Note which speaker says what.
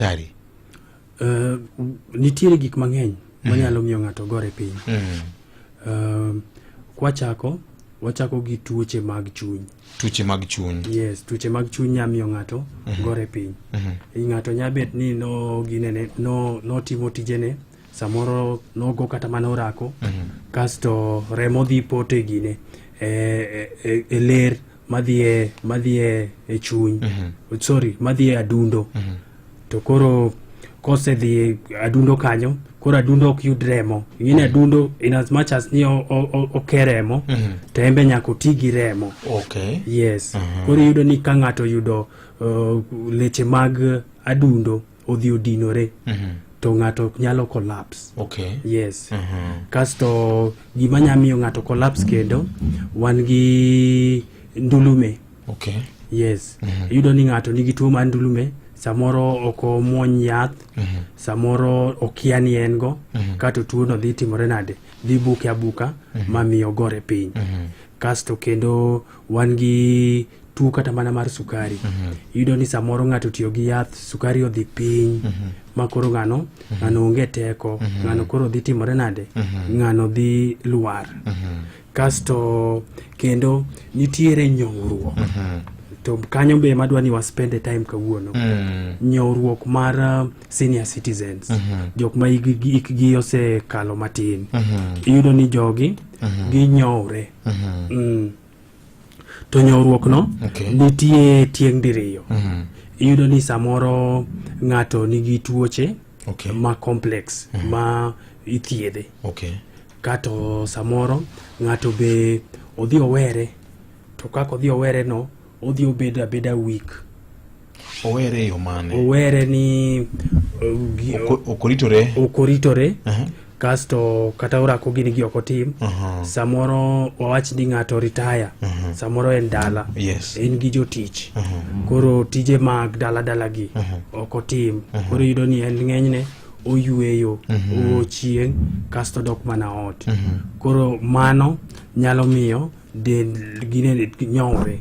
Speaker 1: Daktari.
Speaker 2: Nitiere gik mang'eny manyalo miyo ng'ato gore piny. Kwachako, wachako gi tuoche mag chuny.
Speaker 1: Tuoche mag chuny.
Speaker 2: Yes, tuoche mag chuny nyalo miyo ng'ato gore piny. Ng'ato nyalo bet ni no ginene, no notimo tijene, samoro nogo kata mana orako, kasto remo dhi poto e gine e ler madhi e chuny, sorry, madhi e adundo. To koro kosedhi e adundo kanyo, koro adundo ok yud remo. Ing'e ni adundo, in as much as ni oke remo, to en be nyaka oti gi remo. Yes. Koro iyudo ni ka ng'ato oyudo leche mag adundo odhi odinore, to ng'ato nyalo collapse. Yes. Kasto gima nya miyo ng'ato collapse kendo, wan gi ndulume. Yes. Iyudo ni ng'ato nigi tuo mar ndulume, samoro ok omuony yath, samoro okia ni en go, kato tuo no dhi timore nade, dhi buke abuka mamiyo gore piny. Kasto kendo wan gi tuo kata mana mar sukari. Iyudo ni samoro ng'ato tiyo gi yath, sukari odhi piny, ma koro ng'ano onge teko, ng'ano koro dhi timore nade, ng'ano dhi lwar. Kasto kendo nitiere nyowruok. To kanyo be madwa ni waspend time kawuono. Nyowruok mar senior citizens, jok ma hikgi osekalo matin. Iyudo ni jogi ginyowre. To nyowruok no nitie tieng' diriyo. Iyudo ni samoro ng'ato nigi tuoche ma complex ma ithiedhe. Kato samoro ng'ato be odhi owere, to kaka odhi owere no, odhi obedo abeda weak.
Speaker 1: Owere e yo mane?
Speaker 2: Owere ni
Speaker 1: Ok oritore.
Speaker 2: Ok oritore. Kasto kata orako gini gi ok otim. Samoro wawach ni ng'ato retire, samoro en dala, en gi jotich, koro tije mag dala dala gi ok otim. Koro iyudo ni en ng'enyne oyueyo o chieng', kasto dok mana ot. Koro mano nyalo miyo del gine nyowre.